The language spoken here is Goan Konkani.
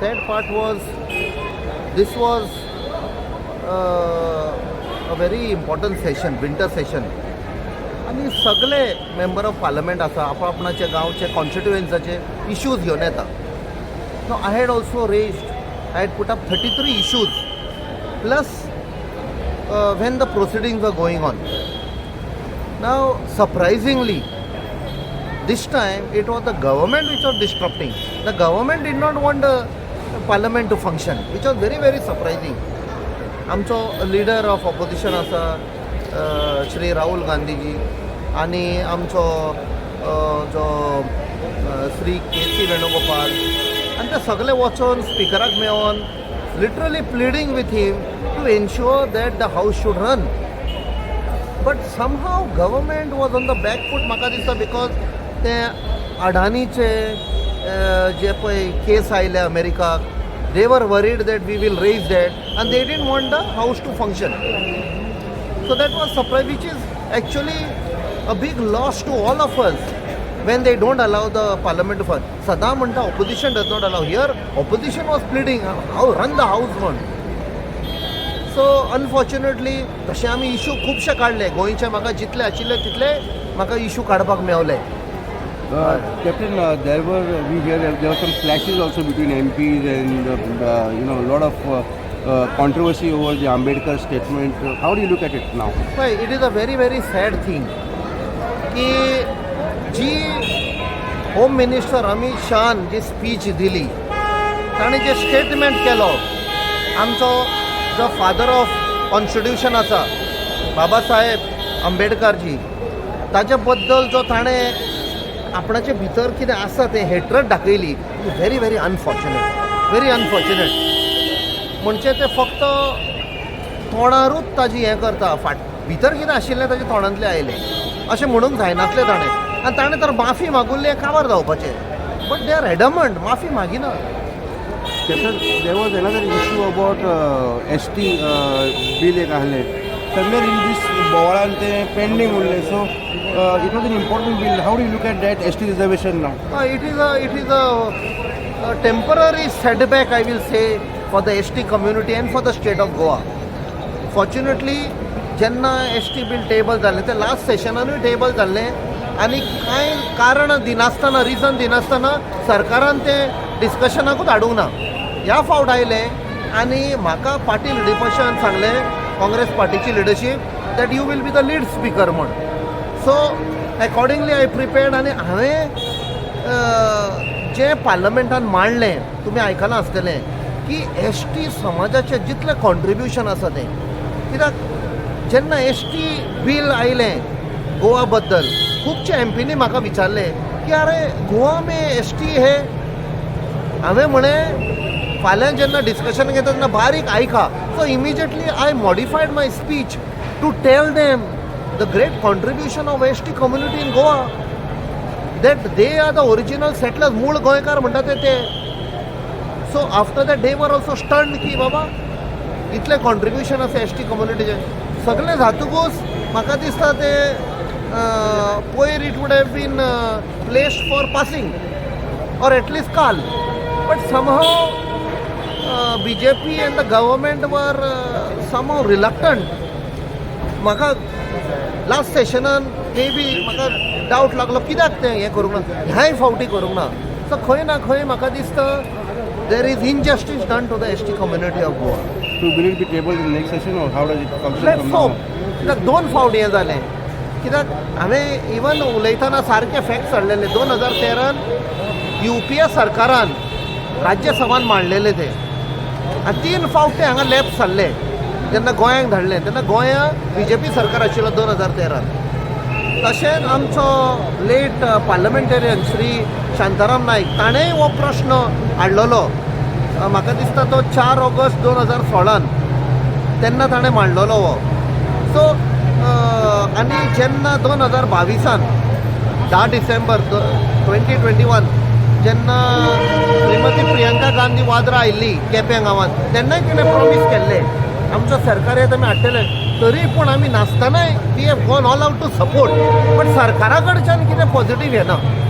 Sad part was, this was a very important session, winter session, आनी सगळे मेंबर ऑफ पार्लमेंट आसा, आपणाचे गांवचे कॉन्स्टिट्युएन्साचे इश्यूज घेवन येता. No, I had also raised, I had put up 33 issues plus when the proceedings are going on. Now, surprisingly, this time it was the government which was disrupting. The government did not want the parliament to function, which was very, very surprising. आमचो लिडर ऑफ ऑपोजिशन आसा श्री राहुल गांधीजी आनी आमचो जो श्री के सी वेणुगोपाल आनी ते सगळे वचोन स्पिकराक मेळोन literally pleading with him to ensure that the house should run, but somehow government was on the back foot म्हाका दिसता, because ते अडानीचे जे पळय केस आयले अमेरिकाक, they were worried that we will raise that and they didn't want the house to function. So that was surprise, which is actually a big loss to all of us when they don't allow the parliament to function. सदां म्हणटा opposition does not allow. Here opposition was pleading how run the house म्हण. सो अनफॉर्च्युनेटली तशें आमी इशू खुबशे काडले गोंयचे. म्हाका जितले आशिल्ले तितले म्हाका इशू काडपाक मेवले. Captain, there were we hear there were some clashes also between MPs and a lot of controversy over the Ambedkar statement. How do you look at it now? पळय, it is a very, very sad thing की जी होम मिनिस्टर अमीत शहान जी स्पीच दिली, ताणें जे स्टेटमेंट केलो, आमचो जो फादर ऑफ कॉन्स्टिट्युशन आसा बाबा साहेब आंबेडकरजी, ताजे बद्दल जो ताणें आपणाचे भितर कितें आसा तें हेट्रड दाखयली, very, very unfortunate, very unfortunate. म्हणजे ते फक्त तोंडारूच ताजी हें करता, फाट भितर कितें आशिल्लें ताच्या तोंडांतलें आयलें अशें म्हणूंक जायनासलें ताणें. आनी ताणें तर माफी मागुल्लें काबार जावपाचें, but they are adamant, माफी मागिना. Captain, there was another issue about ST bill एक आहलें. Somewhere in this बोवाळान ते pending उरलें. So it was an important bill. How do you look at that ST reservation now? It is a temporary setback, I will say, for the ST community and for the state of Goa. Fortunately, जेन्ना एस टी बील टेबल जालें, तें लास्ट सेशनानूय टेबल जाल्लें आनी कांय कारण दिनासतना, रिजन दिनासतना सरकारान तें डिस्कशनाकूच हाडूंक ना. ह्या फावट आयलें आनी म्हाका पार्टी लिडरशिपान सांगलें, काँग्रेस पार्टीची leadership, that you will be the lead speaker म्हण. सो एकॉर्डिंगली I prepared आनी हांवें जें पार्लमेंटान मांडलें, तुमी आयकलां आसतलें की एस टी समाजाचें जितलें कॉन्ट्रिब्युशन आसा तें. कित्याक जेन्ना एस टी बील आयलें गोवा बद्दल, खुबशे एमपीनी म्हाका विचारलें की अरे, गोवा में एस टी हे. हांवें म्हळें, फाल्यां जेन्ना डिस्कशन घेता तेन्ना बारीक आयका. So immediately I modified my speech to tell them the great contribution of ST community in Goa, that they are the original settlers, मूळ गोंयकार म्हणटा ते ते. So after that they were also stunned की बाबा, इतलें कॉन्ट्रिब्युशन आसा एस टी कम्युनिटीचें. सगळें जातकूच म्हाका दिसता ते पयर it would have been placed for passing or at least काल, but somehow BJP and the government were somehow reluctant. म्हाका लास्ट सेशनान मे बी म्हाका डावट लागलो, कित्याक तें हें करूंक ना, ह्याय फावटी करूंक ना. सो खंय ना खंय म्हाका दिसता there is injustice done to the ST community of Goa. So will it be tabled in the next session or how does it function let's from hope. now? कित्याक दोन फावट हें जालें, कित्याक हांवें इवन उलयतना सारके फॅक्ट्स हाडलेले. 2013न यू पी ए सरकारान राज्यसभान मांडलेले ते आनी तीन फावट ते हांगा लॅप्स जाल्ले. जेन्ना गोंयांक धाडले तेन्ना गोंया बीजेपी सरकार आशिल्लो 2013न. तशेंच आमचो लेट पार्लमेंटेरियन श्री शांताराम नायक, ताणेंय हो प्रश्न हाडलेलो. म्हाका दिसता तो 4 ऑगस्ट 2016न तेन्ना ताणें मांडलेलो हो. सो आनी जेन्ना 2022न 10 डिसेंबर 2021 जेन्ना श्रीमती प्रियंका गांधी वाद्रा आयिल्ली केपें गांवांत, तेन्नाय तिणें प्रॉमीस केल्लें, आमचो सरकार येत आमी हाडटले. तरी पूण आमी नासतनाय we have gone all out to support, but सरकारा कडच्यान कितें पॉझिटीव येना.